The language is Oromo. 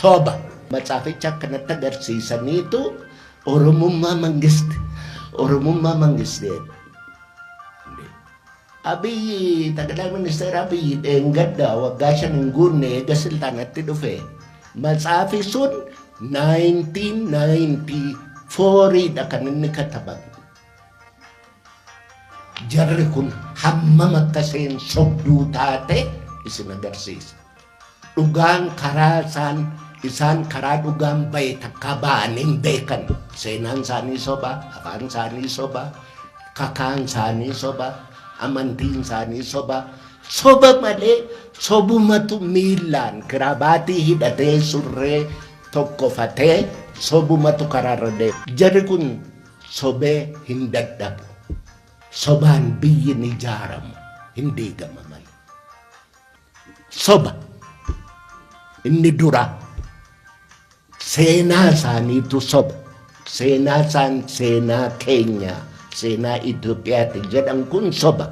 Soba. Matsaaficha akkanatti agarsiisaniitu Oromummaa mangisti. Oromummaa mangisti. Abiyyi, ጠቅላይ ministeera Abiyyi, dheengadda waggaa 5 hin guunne eega silxaanatti dhufe. Matsaafi sun 1994 dha kan inni katabame. Jarri kun hammam akka isheen sobduu taate isin agarsiisa. Dhugaan karaa isaan karaa dhugaan bahe takka ba'anii hin beekan. Seenaan isaanii soba, afaan isaanii soba, kakaan isaanii soba, amantiin isaanii soba. Soba malee sobumatu miillaan kirabaatii hidhatee surree tokkofatee sobumatu karaarra deema. Jarri kun sobee hin dadhabu. Sobaan biyyi ni ijaaramu, hin diigama malee. Soba inni dura seenaa isaaniitu soba. Seenaa isaan seenaa keenya, seenaa Itoophiyaati jedhan kun soba.